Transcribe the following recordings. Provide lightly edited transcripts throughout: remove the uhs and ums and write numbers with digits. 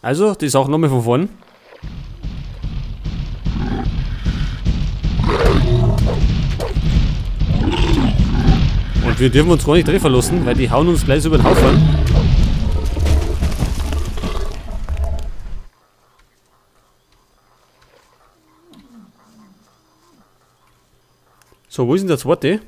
Also, die Sache nochmal von vorn. Und wir dürfen uns gar nicht treffen lassen, weil die hauen uns gleich so über den Haufen. So, wo ist denn der zweite?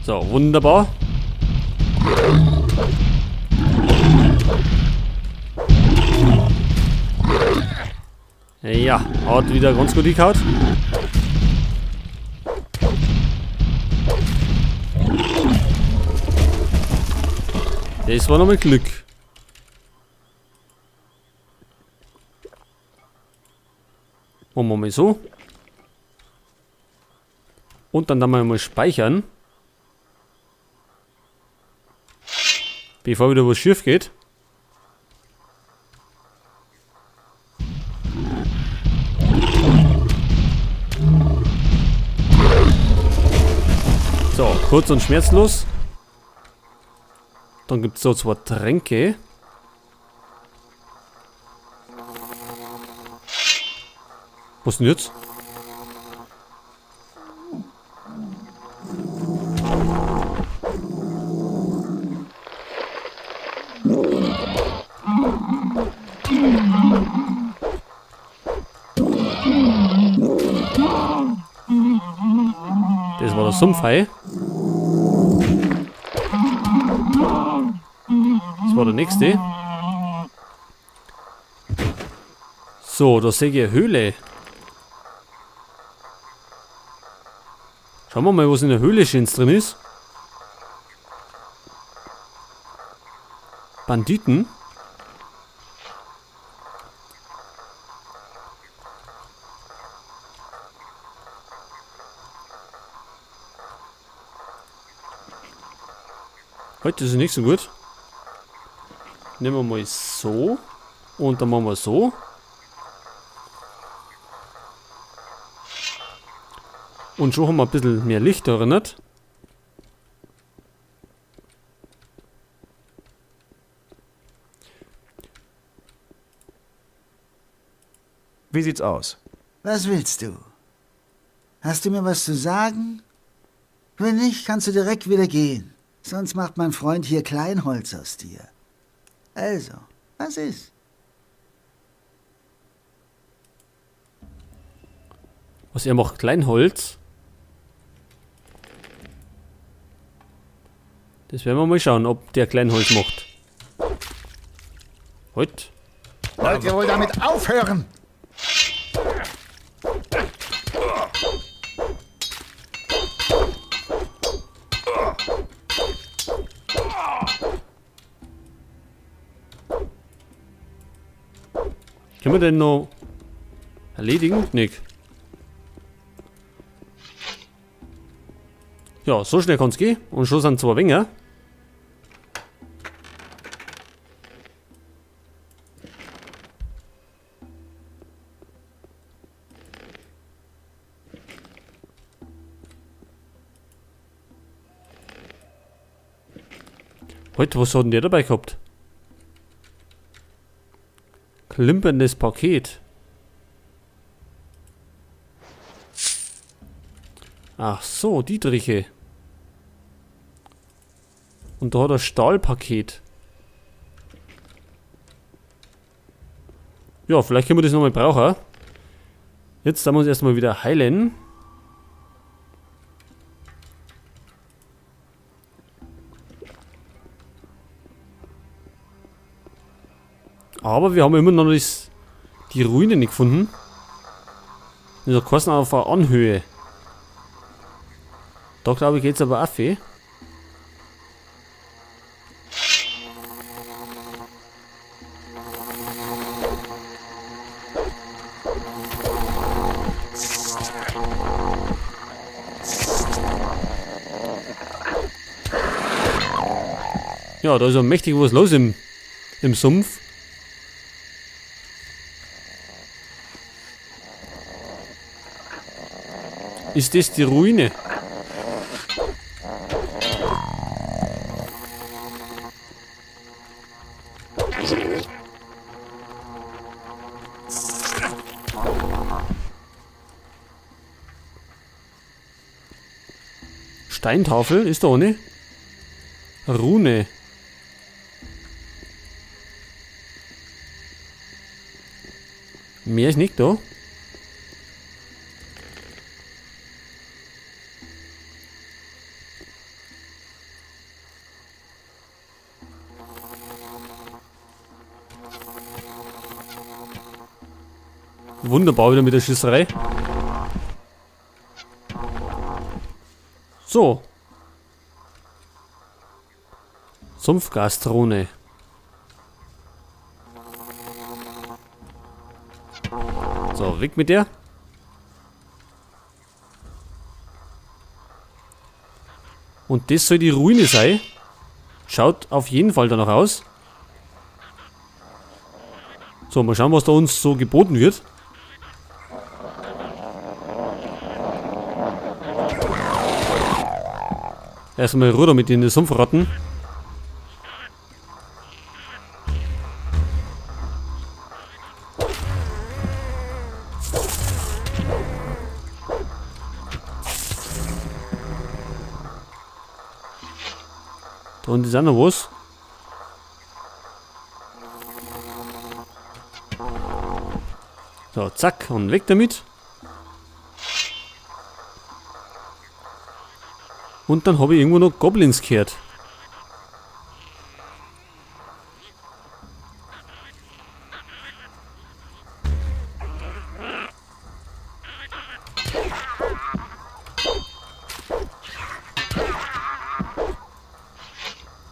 So, wunderbar. Ja, hat wieder ganz gut gehauen. Das war nochmal Glück. Machen wir mal so. Und dann wir mal speichern. Bevor wieder was schief geht. So, kurz und schmerzlos. Dann gibt's da 2 Tränke. Was denn jetzt? Das war der Sumpfhai. Das war der nächste. So, da sehe ich eine Höhle. Schauen wir mal, was in der Höhle Schönes drin ist. Banditen. Heute ist es nicht so gut. Nehmen wir mal so. Und dann machen wir so. Und schon haben wir ein bisschen mehr Licht da, nicht? Wie sieht's aus? Was willst du? Hast du mir was zu sagen? Wenn nicht, kannst du direkt wieder gehen. Sonst macht mein Freund hier Kleinholz aus dir. Also, was ist? Was, er macht Kleinholz? Das werden wir mal schauen, ob der Kleinholz macht. Halt. Wollt ihr wohl damit aufhören? Können wir denn noch erledigen? Nick. Ja, so schnell kann's gehen. Und schon sind 2 Winger. Heute, was hat denn der dabei gehabt? Klimperndes Paket. Ach so, Dietriche. Und da hat er Stahlpaket. Ja, vielleicht können wir das nochmal brauchen. Jetzt werden wir uns erstmal wieder heilen. Aber wir haben immer noch die Ruine nicht gefunden. Das hat geheißen auf einer Anhöhe. Da glaube ich geht's aber auch viel. Ja, da ist ja mächtig was los im Sumpf. Ist das die Ruine? Steintafel ist da ohne. Rune. Mehr ist nicht da. Wunderbar wieder mit der Schießerei. So. Sumpfgastrone. So, weg mit der. Und das soll die Ruine sein. Schaut auf jeden Fall danach aus. So, mal schauen, was da uns so geboten wird. Erstmal runter mit den Sumpfratten. Da unten ist auch noch was. So, zack, und weg damit. Und dann habe ich irgendwo noch Goblins gehört.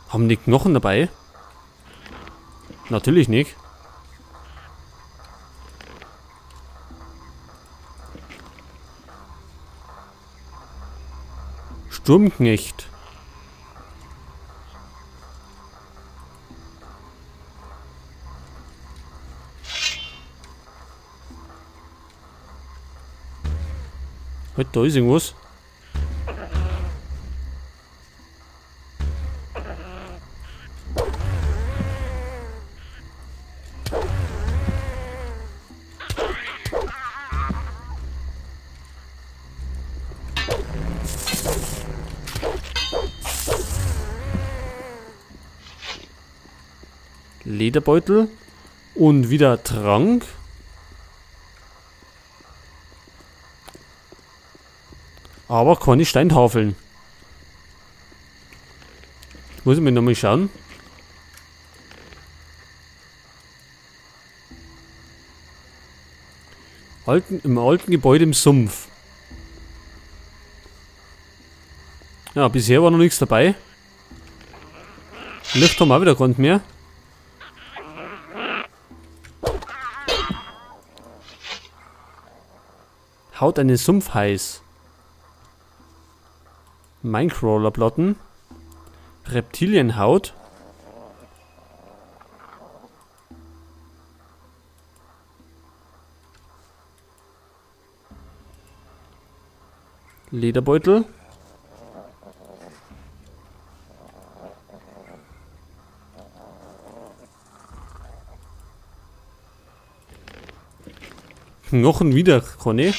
Haben die Knochen dabei? Natürlich nicht. Sturmknecht. Halt, da ist irgendwas. Lederbeutel und wieder Trank. Aber keine Steintafeln. Muss ich mir nochmal schauen. Im alten Gebäude im Sumpf. Ja, bisher war noch nichts dabei. Licht haben wir auch wieder gar nicht mehr. Haut einen Sumpf heiß. Minecrawler-Platten. Reptilienhaut. Lederbeutel. Knochen wieder, Conny.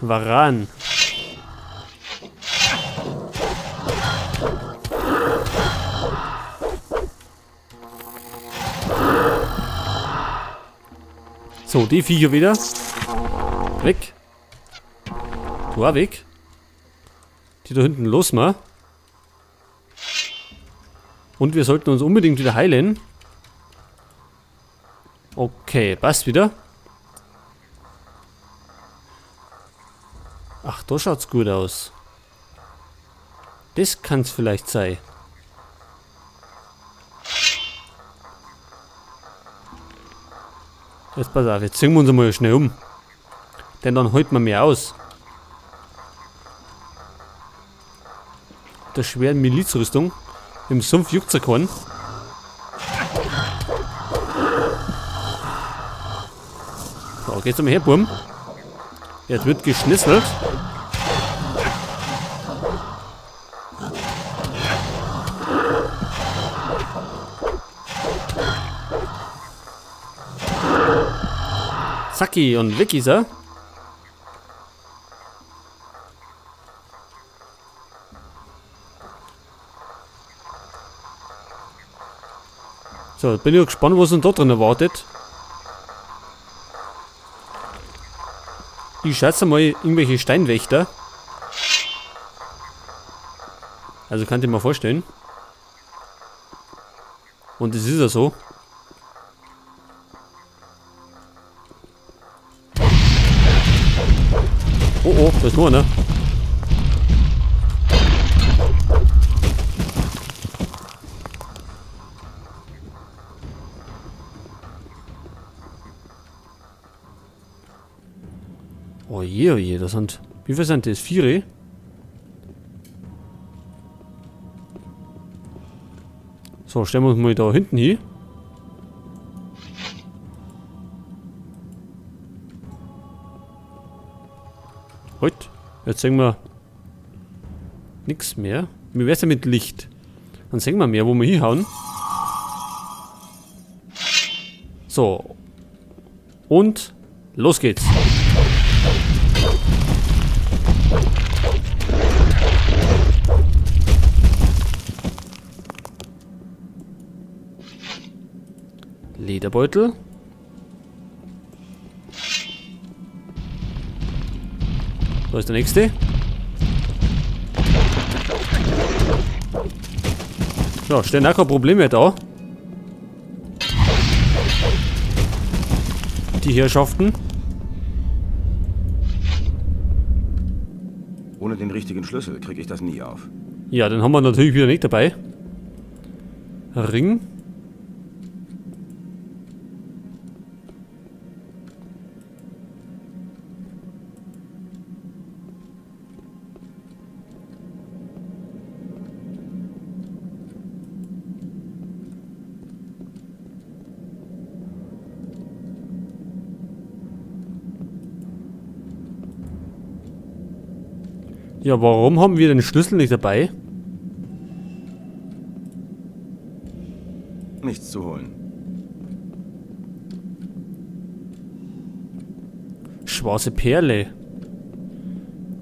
Varan. So, die Viecher wieder. Weg. Du auch weg. Die da hinten los mal. Und wir sollten uns unbedingt wieder heilen. Okay, passt wieder. Ach, da schaut's gut aus. Das kann's vielleicht sein. Jetzt pass auf, jetzt ziehen wir uns einmal schnell um. Denn dann holt man mehr aus. Der schweren Milizrüstung. Im Sumpf juckt's ja keinen. So, geht's einmal her, Burm. Jetzt wird geschnitzelt. Zacki und weg ist er. So, jetzt bin ich gespannt, was uns da drin erwartet. Ich schätze mal irgendwelche Steinwächter. Also kann ich mir vorstellen. Und es ist ja so. Oh, oh, da ist noch einer. Oh je, oh je, das sind... Wie viel sind das? 4? So, stellen wir uns mal da hinten hin. Halt, jetzt sehen wir nix mehr. Wie wär's denn mit Licht? Dann sehen wir mehr, wo wir hinhauen. So. Und los geht's. Lederbeutel. Da ist der nächste. Ja, stellen auch kein Problem mehr da. Die Herrschaften. Ohne den richtigen Schlüssel krieg ich das nie auf. Ja, den haben wir natürlich wieder nicht dabei. Ring. Ja, warum haben wir den Schlüssel nicht dabei? Nichts zu holen. Schwarze Perle.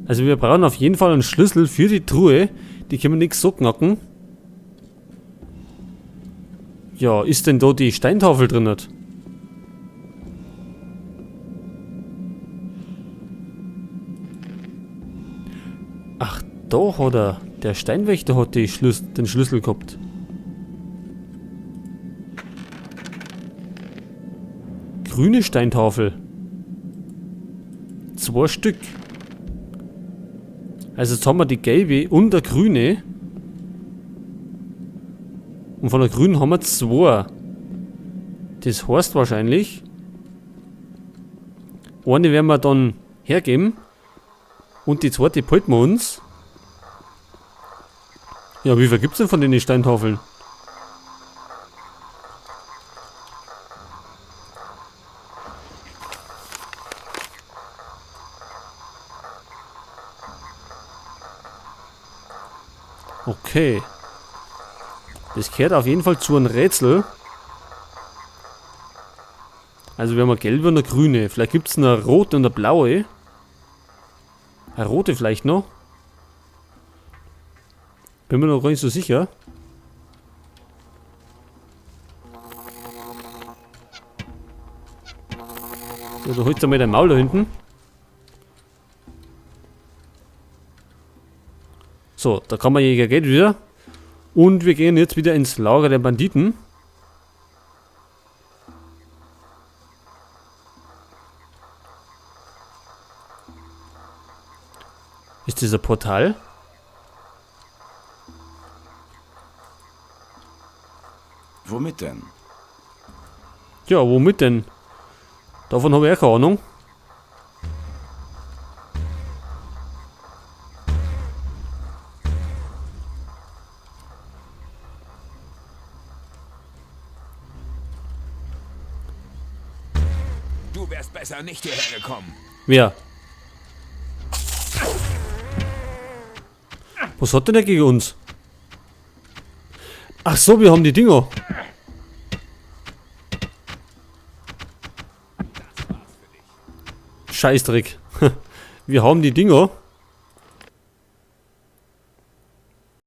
Also wir brauchen auf jeden Fall einen Schlüssel für die Truhe. Die können wir nicht so knacken. Ja, ist denn da die Steintafel drin? Ach, da hat er. Der Steinwächter hat den Schlüssel gehabt. Grüne Steintafel. 2 Stück. Also jetzt haben wir die gelbe und der grüne. Und von der grünen haben wir 2. Das heißt wahrscheinlich, eine werden wir dann hergeben. Und die zweite behalten wir uns. Ja, wie viel gibt's denn von den Steintafeln? Okay. Das gehört auf jeden Fall zu einem Rätsel. Also wir haben eine gelbe und eine grüne. Vielleicht gibt's eine rote und eine blaue. Eine rote vielleicht noch. Bin mir noch gar nicht so sicher. So, du holst einmal dein Maul da hinten. So, der Kammerjäger geht wieder. Und wir gehen jetzt wieder ins Lager der Banditen. Ist dieser Portal? Womit denn? Ja, womit denn? Davon habe ich auch keine Ahnung. Du wärst besser nicht hierher gekommen. Wer? Was hat denn der gegen uns? Ach so, wir haben die Dinger. Scheißdreck. Wir haben die Dinger.